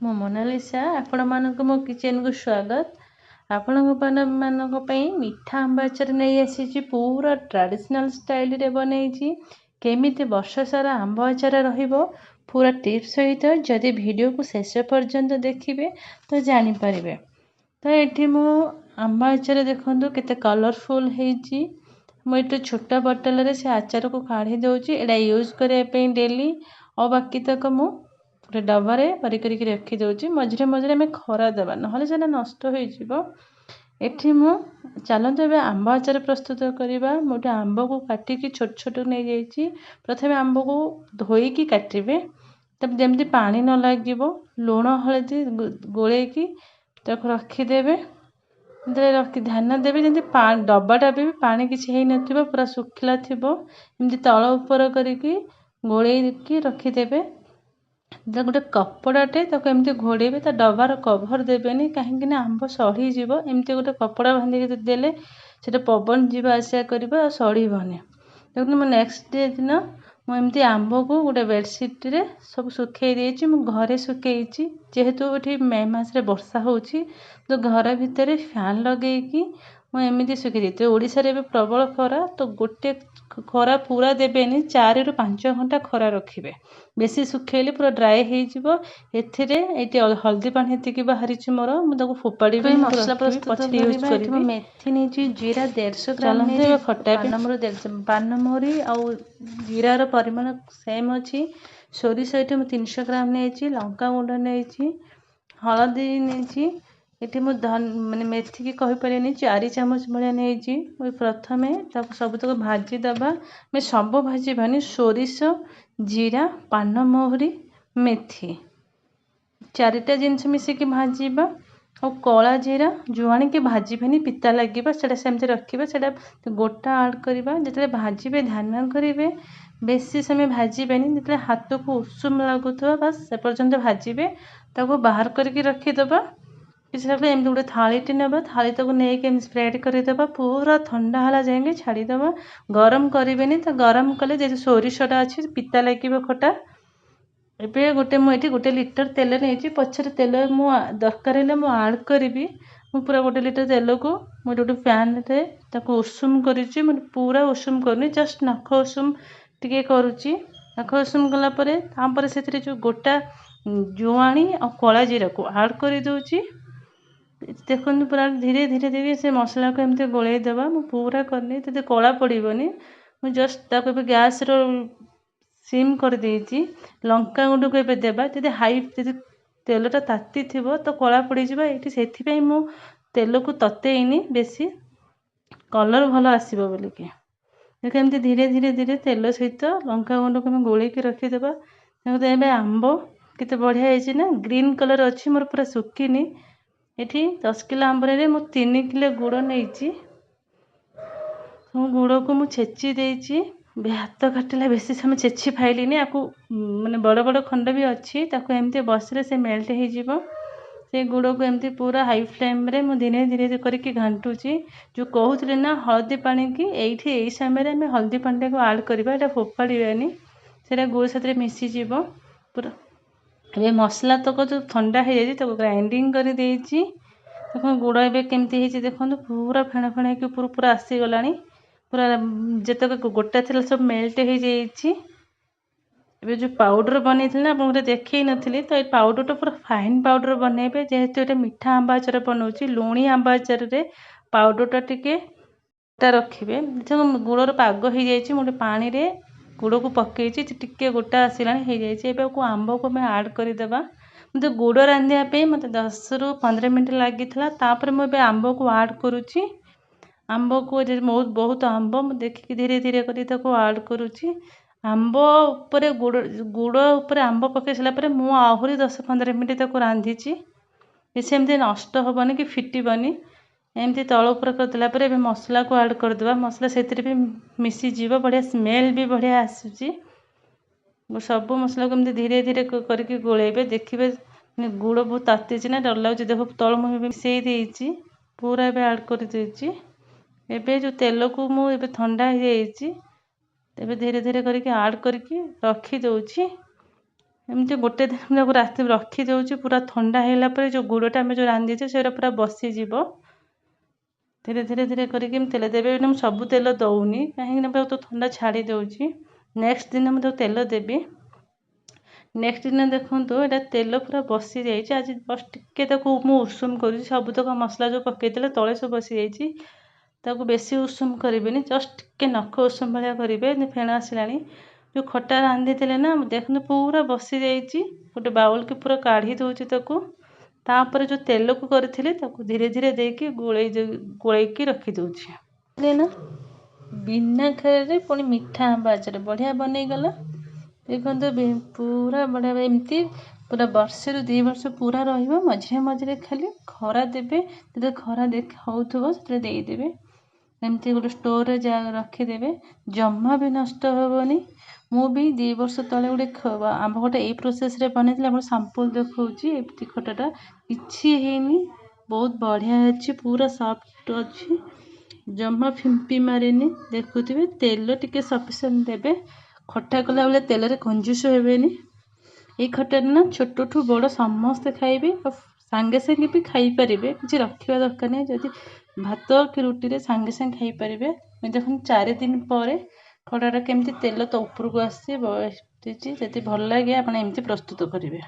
ମୁଁ ମୋନାଲିସା, ଆପଣମାନଙ୍କୁ ମୋ କିଚେନକୁ ସ୍ୱାଗତ। ଆପଣଙ୍କ ମାନଙ୍କ ପାଇଁ ମିଠା ଆମ୍ବ ଆଚାର ନେଇ ଆସିଛି। ପୁରା ଟ୍ରାଡ଼ିସନାଲ୍ ଷ୍ଟାଇଲରେ ବନେଇଛି। କେମିତି ବର୍ଷ ସାରା ଆମ୍ବ ଆଚାର ରହିବ, ପୁରା ଟିପ୍ସ ସହିତ। ଯଦି ଭିଡ଼ିଓକୁ ଶେଷ ପର୍ଯ୍ୟନ୍ତ ଦେଖିବେ ତ ଜାଣିପାରିବେ। ତ ଏଠି ମୁଁ ଆମ୍ବ ଆଚାର, ଦେଖନ୍ତୁ କେତେ କଲରଫୁଲ୍ ହେଇଛି। ମୁଁ ଏଠି ଛୋଟ ବୋଟଲରେ ସେ ଆଚାରକୁ କାଢ଼ି ଦେଉଛି, ଏଇଟା ୟୁଜ୍ କରିବା ପାଇଁ ଡେଲି। ଆଉ ବାକି ତକ ମୁଁ ଗୋଟେ ଡବାରେ ଭରି କରିକି ରଖିଦେଉଛି। ମଝିରେ ମଝିରେ ଆମେ ଖରା ଦେବା, ନହେଲେ ସେଇଟା ନଷ୍ଟ ହୋଇଯିବ। ଏଠି ମୁଁ ଚାଲନ୍ତୁ ଏବେ ଆମ୍ବ ଆଚାର ପ୍ରସ୍ତୁତ କରିବା। ମୁଁ ଗୋଟେ ଆମ୍ବକୁ କାଟିକି ଛୋଟ ଛୋଟ ନେଇଯାଇଛି। ପ୍ରଥମେ ଆମ୍ବକୁ ଧୋଇକି କାଟିବେ, ତାପରେ ଯେମିତି ପାଣି ନ ଲାଗିବ, ଲୁଣ ହଳଦୀ ଗୋଳେଇକି ତାକୁ ରଖିଦେବେ। ରଖି ଧ୍ୟାନ ଦେବେ ଯେମିତି ଡବାଟା ବି ପାଣି କିଛି ହେଇନଥିବ, ପୁରା ଶୁଖିଲା ଥିବ। ଏମିତି ତଳ ଉପର କରିକି ଗୋଳେଇକି ରଖିଦେବେ। ଗୋଟେ କପଡ଼ାଟେ ତାକୁ ଏମିତି ଘୋଡ଼େଇବେ, ତା ଡବାର କଭର୍ ଦେବେନି, କାହିଁକି ନା ଆମ୍ବ ସଢ଼ିଯିବ। ଏମିତି ଗୋଟେ କପଡ଼ା ବାନ୍ଧିକି ଦେଲେ ସେଇଟା ପବନ ଯିବା ଆସିବା କରିବ ଆଉ ସଢ଼ିବନି। ଦେଖନ୍ତୁ, ମୁଁ ନେକ୍ସଟ ଡେ ଦିନ ମୁଁ ଏମିତି ଆମ୍ବକୁ ଗୋଟେ ବେଡ଼ସିଟ୍ରେ ସବୁ ଶୁଖେଇ ଦେଇଛି। ମୁଁ ଘରେ ଶୁଖେଇଛି, ଯେହେତୁ ଏଠି ମେ ମାସରେ ବର୍ଷା ହେଉଛି, ତ ଘର ଭିତରେ ଫ୍ୟାନ୍ ଲଗେଇକି ମୁଁ ଏମିତି ଶୁଖେଇ ଦେଇଛି। ଓଡ଼ିଶାରେ ଏବେ ପ୍ରବଳ ଖରା, ତ ଗୋଟେ ଖରା ପୁରା ଦେବେନି, 4ରୁ 5 ଘଣ୍ଟା ଖରା ରଖିବେ। ବେଶୀ ଶୁଖେଇଲେ ପୁରା ଡ୍ରାଏ ହେଇଯିବ। ଏଥିରେ ଏଇଠି ହଳଦୀ ପାଣି ଏତିକି ବାହାରିଛି ମୋର, ମୁଁ ତାକୁ ଫୋପାଡ଼ିବି। ମସଲା ପ୍ରସ୍ତୁତ ୟୁଜ୍ କରିବି। ମେଥି ନେଇଛି, ଜିରା 150 ଗ୍ରାମ। ଏବେ ଖଟା ପାନମୋହରି 150, ପାନମୋହରି ଆଉ ଜିରାର ପରିମାଣ ସେମ୍ ଅଛି। ସୋରିଷ ଏଠି ମୁଁ 300 ଗ୍ରାମ ନେଇଛି, ଲଙ୍କା ଗୁଣ୍ଡ ନେଇଛି, ହଳଦୀ ନେଇଛି। ଏଠି ମୁଁ ମାନେ ମେଥିକି କହିପାରିବିନି, 4 ଚାମଚ ଭଳିଆ ନେଇଛି। ମୁଁ ପ୍ରଥମେ ତାକୁ ସବୁତକ ଭାଜିଦେବା। ଆମେ ସବୁ ଭାଜିବାନି, ସୋରିଷ, ଜିରା, ପାନମୋହରି, ମେଥି, ଚାରିଟା ଜିନିଷ ମିଶିକି ଭାଜିବା। ଆଉ କଳା ଜିରା, ଜୁଆଣିକି ଭାଜିବେନି, ପିତା ଲାଗିବ, ସେଇଟା ସେମିତି ରଖିବା, ସେଇଟା ଗୋଟା ଆଡ଼୍ କରିବା। ଯେତେବେଳେ ଭାଜିବେ ଧ୍ୟାନ କରିବେ, ବେଶୀ ସମୟ ଭାଜିବେନି। ଯେତେବେଳେ ହାତକୁ ଉଷୁମ ଲାଗୁଥିବ, ବାସ୍ ସେ ପର୍ଯ୍ୟନ୍ତ ଭାଜିବେ। ତାକୁ ବାହାର କରିକି ରଖିଦେବା। କିଛି ସମୟ ଏମିତି ଗୋଟେ ଥାଳିଟି ନେବା, ଥାଳି ତାକୁ ନେଇକି ଏମିତି ସ୍ପ୍ରେଡ଼୍ କରିଦେବା। ପୁରା ଥଣ୍ଡା ହେଲା ଯାଇକି ଛାଡ଼ିଦେବା, ଗରମ କରିବେନି। ତ ଗରମ କଲେ ଯେହେତୁ ସୋରିଷଟା ଅଛି, ପିତା ଲାଗିବ ଖଟା। ଏବେ ଗୋଟେ ମୁଁ ଏଠି 1 ଲିଟର ତେଲ ନେଇଛି। ପଛରେ ତେଲ ମୁଁ ଦରକାର ହେଲେ ମୁଁ ଆଡ଼୍ କରିବି। ମୁଁ ପୁରା 1 ଲିଟର ତେଲକୁ ମୁଁ ଗୋଟେ ପ୍ୟାନ୍ରେ ତାକୁ ଉଷୁମ କରିଛି। ମୁଁ ପୁରା ଉଷୁମ କରୁନି, ଜଷ୍ଟ ନଖ ଉଷୁମ ଟିକେ କରୁଛି। ନଖ ଉଷୁମ କଲା ପରେ ତାପରେ ସେଥିରେ ଯେଉଁ ଗୋଟା ଜୁଆଣି ଆଉ କଳା ଜିରାକୁ ଆଡ଼୍ କରିଦେଉଛି। ଦେଖନ୍ତୁ, ପୁରା ଧୀରେ ଧୀରେ ଧୀରେ ସେ ମସଲାକୁ ଏମିତି ଗୋଳେଇ ଦେବା। ମୁଁ ପୁରା କରିନି, ଯଦି କଳା ପଡ଼ିବନି। ମୁଁ ଜଷ୍ଟ ତାକୁ ଏବେ ଗ୍ୟାସ୍ର ସିମ୍ କରିଦେଇଛି। ଲଙ୍କା ଗୁଣ୍ଡକୁ ଏବେ ଦେବା। ଯଦି ହାଇ, ଯଦି ତେଲଟା ତାତିଥିବ ତ କଳା ପଡ଼ିଯିବ ଏଇଠି। ସେଥିପାଇଁ ମୁଁ ତେଲକୁ ତତେଇନି ବେଶୀ, କଲର୍ ଭଲ ଆସିବ ବୋଲିକି। ଦେଖ, ଏମିତି ଧୀରେ ଧୀରେ ଧୀରେ ତେଲ ସହିତ ଲଙ୍କା ଗୁଣ୍ଡକୁ ଆମେ ଗୋଳେଇକି ରଖିଦେବା। ଦେଖନ୍ତୁ, ଏବେ ଆମ୍ବ କେତେ ବଢ଼ିଆ ହେଇଛି ନା, ଗ୍ରୀନ୍ କଲର୍ ଅଛି, ମୋର ପୁରା ଶୁଖିନି। ଏଠି 10 କିଲୋ ଆମ୍ବରେ ମୁଁ 3 କିଲୋ ଗୁଡ଼ ନେଇଛି। ଗୁଡ଼କୁ ମୁଁ ଛେଚି ଦେଇଛି। ହାତ କାଟିଲା, ବେଶୀ ସମୟ ଛେଚି ପାଇଲିନି ଆକୁ। ମାନେ ବଡ଼ ବଡ଼ ଖଣ୍ଡ ବି ଅଛି, ତାକୁ ଏମିତି ବସିଲେ ସେ ମେଲ୍ଟ ହେଇଯିବ। ସେ ଗୁଡ଼କୁ ଏମିତି ପୁରା ହାଇ ଫ୍ଲେମ୍ରେ ମୁଁ ଧୀରେ ଧୀରେ କରିକି ଘାଣ୍ଟୁଛି। ଯେଉଁ କହୁଥିଲି ନା ହଳଦୀ ପାଣିକି, ଏଇଠି ଏଇ ସମୟରେ ଆମେ ହଳଦୀ ପାଣିଟାକୁ ଆଡ଼୍ କରିବା। ଏଇଟା ଫୋପାଡ଼ିବାନି, ସେଇଟା ଗୁଡ଼ ସାଥିରେ ମିଶିଯିବ ପୁରା। ଏବେ ମସଲା ତକ ଯେଉଁ ଥଣ୍ଡା ହେଇଯାଇଛି, ତାକୁ ଗ୍ରାଇଣ୍ଡିଙ୍ଗ କରିଦେଇଛି। ଦେଖନ୍ତୁ, ଗୁଡ଼ ଏବେ କେମିତି ହେଇଛି। ଦେଖନ୍ତୁ, ପୁରା ଫେଣ ଫେଣ ହେଇକି ପୁରା ପୁରା ଆସିଗଲାଣି। ପୁରା ଯେତେକ ଗୋଟା ଥିଲା ସବୁ ମେଲ୍ଟ ହେଇଯାଇଛି। ଏବେ ଯେଉଁ ପାଉଡ଼ର ବନେଇଥିଲି ନା, ଆପଣଙ୍କୁ ଦେଖେଇ ନଥିଲି, ତ ଏ ପାଉଡ଼ରଟା ପୁରା ଫାଇନ୍ ପାଉଡ଼ର ବନେଇବେ। ଯେହେତୁ ଏଇଟା ମିଠା ଆମ୍ବ ଆଚାର ବନଉଛି, ଲୁଣି ଆମ୍ବ ଆଚାରରେ ପାଉଡ଼ରଟା ଟିକେ ରଖିବେ। ଗୁଡ଼ର ପାଗ ହେଇଯାଇଛି। ମୁଁ ଗୋଟେ ପାଣିରେ ଗୁଡ଼କୁ ପକେଇଛି, ଟିକେ ଗୋଟା ଆସିଲାଣି, ହେଇଯାଇଛି। ଏବେ ଆମ୍ବକୁ ଆମେ ଆଡ଼୍ କରିଦେବା। ମୋତେ ଗୁଡ଼ ରାନ୍ଧିବା ପାଇଁ ମୋତେ 10ରୁ 15 ମିନିଟ୍ ଲାଗିଥିଲା। ତାପରେ ମୁଁ ଏବେ ଆମ୍ବକୁ ଆଡ଼୍ କରୁଛି। ଆମ୍ବକୁ ବହୁତ ବହୁତ ଆମ୍ବ, ମୁଁ ଦେଖିକି ଧୀରେ ଧୀରେ କରି ତାକୁ ଆଡ଼୍ କରୁଛି। ଆମ୍ବ ଉପରେ ଗୁଡ଼, ଗୁଡ଼ ଉପରେ ଆମ୍ବ ପକାଇ ସାରିଲା ପରେ ମୁଁ ଆହୁରି 10-15 ମିନିଟ୍ ତାକୁ ରାନ୍ଧିଛି। କିଛି ଏମିତି ନଷ୍ଟ ହେବନି କି ଫିଟିବନି। ଏମିତି ତଳ ଉପର କରିଦେଲା ପରେ ଏବେ ମସଲାକୁ ଆଡ଼୍ କରିଦେବା। ମସଲା ସେଥିରେ ବି ମିଶିଯିବ, ବଢ଼ିଆ ସ୍ମେଲ୍ ବି ବଢ଼ିଆ ଆସୁଛି। ସବୁ ମସଲାକୁ ଏମିତି ଧୀରେ ଧୀରେ କରିକି ଗୋଳେଇବେ। ଦେଖିବେ, ଗୁଡ଼ ବହୁତ ତାତିଛି ନା, ଡର ଲାଗୁଛି। ଦେଖ, ତଳ ମୁଁ ଏବେ ମିଶେଇ ଦେଇଛି ପୁରା, ଏବେ ଆଡ଼୍ କରିଦେଇଛି। ଏବେ ଯେଉଁ ତେଲକୁ ମୁଁ ଏବେ ଥଣ୍ଡା ହେଇଯାଇଛି, ଏବେ ଧୀରେ ଧୀରେ କରିକି ଆଡ଼୍ କରିକି ରଖିଦେଉଛି। ଏମିତି ଗୋଟେ ଦିନ ତାକୁ ରାତି ରଖିଦେଉଛି। ପୁରା ଥଣ୍ଡା ହେଇଗଲା ପରେ ଯେଉଁ ଗୁଡ଼ଟା ଆମେ ଯେଉଁ ରାନ୍ଧିଛେ, ସେଇଟା ପୁରା ବସିଯିବ। ଧୀରେ ଧୀରେ ଧୀରେ କରିକି ଏମିତି ତେଲ ଦେବେ। ମୁଁ ସବୁ ତେଲ ଦେଉନି, କାହିଁକିନା ତ ଥଣ୍ଡା ଛାଡ଼ି ଦେଉଛି। ନେକ୍ସଟ ଦିନ ମୁଁ ତାକୁ ତେଲ ଦେବି। ନେକ୍ସଟ ଦିନ ଦେଖନ୍ତୁ, ଏଇଟା ତେଲ ପୁରା ବସିଯାଇଛି। ଆଜି ଜଷ୍ଟ ଟିକେ ତାକୁ ମୁଁ ଉଷୁମ କରୁଛି। ସବୁତକ ମସଲା ଯେଉଁ ପକାଇଥିଲେ ତଳେ ସବୁ ବସିଯାଇଛି। ତାକୁ ବେଶୀ ଉଷୁମ କରିବେନି, ଜଷ୍ଟ ଟିକେ ନଖ ଉଷୁମ ଭଳିଆ କରିବେ। ଫେଣ ଆସିଲାଣି। ଯେଉଁ ଖଟା ରାନ୍ଧିଥିଲେ ନା, ଦେଖନ୍ତୁ ପୁରା ବସିଯାଇଛି। ଗୋଟେ ବାଉଲକି ପୁରା କାଢ଼ି ଦେଉଛି ତାକୁ। ତାପରେ ଯେଉଁ ତେଲକୁ କରିଥିଲି, ତାକୁ ଧୀରେ ଧୀରେ ଦେଇକି ଗୋଳେଇ ଗୋଳେଇକି ରଖିଦେଉଛି ନା। ବିନା ଖାରରେ ପୁଣି ମିଠା ଆମ୍ବ ଆଚାର ବଢ଼ିଆ ବନେଇଗଲା। ଦେଖନ୍ତୁ, ପୁରା ବଢ଼ିଆ। ଏମିତି ପୁରା ବର୍ଷେରୁ 2 ବର୍ଷ ପୁରା ରହିବ। ମଝିରେ ମଝିରେ ଖାଲି ଖରା ଦେବେ। ଯେତେବେଳେ ଖରା ହେଉଥିବ, ସେଥିରେ ଦେଇଦେବେ। ଏମିତି ଗୋଟେ ଷ୍ଟୋରରେ ଯାହା ରଖିଦେବେ, ଜମା ବି ନଷ୍ଟ ହେବନି। ମୁଁ ବି 2 ବର୍ଷ ତଳେ ଗୋଟେ ଆମ୍ବ ଖଟା ଏଇ ପ୍ରୋସେସ୍ରେ ବନେଇଥିଲି। ଆପଣ ସାମ୍ପଲ୍ ଦେଖାଉଛି। ଏମିତି ଖଟାଟା କିଛି ହେଇନି, ବହୁତ ବଢ଼ିଆ ଅଛି, ପୁରା ସଫ୍ଟ ଅଛି, ଜମା ଫିମ୍ପି ମାରିନି। ଦେଖୁଥିବେ, ତେଲ ଟିକେ ସଫିସିଏଣ୍ଟ ଦେବେ। ଖଟା କଲାବେଳେ ତେଲରେ କଞ୍ଜୁସ ହେବେନି। ଏଇ ଖଟାରେ ନା ଛୋଟଠୁ ବଡ଼ ସମସ୍ତେ ଖାଇବେ, ଆଉ ସାଙ୍ଗେ ସାଙ୍ଗେ ବି ଖାଇପାରିବେ। କିଛି ରଖିବା ଦରକାର ନାହିଁ। ଯଦି ଭାତ କି ରୁଟିରେ ସାଙ୍ଗେ ସାଙ୍ଗେ ଖାଇପାରିବେ। ଦେଖନ୍ତୁ, 4 ଦିନ ପରେ ଖଟାଟା କେମିତି ତେଲ ତ ଉପରକୁ ଆସିଛି, ବସିଛି। ଯଦି ଭଲ ଲାଗେ, ଆପଣ ଏମିତି ପ୍ରସ୍ତୁତ କରିବେ।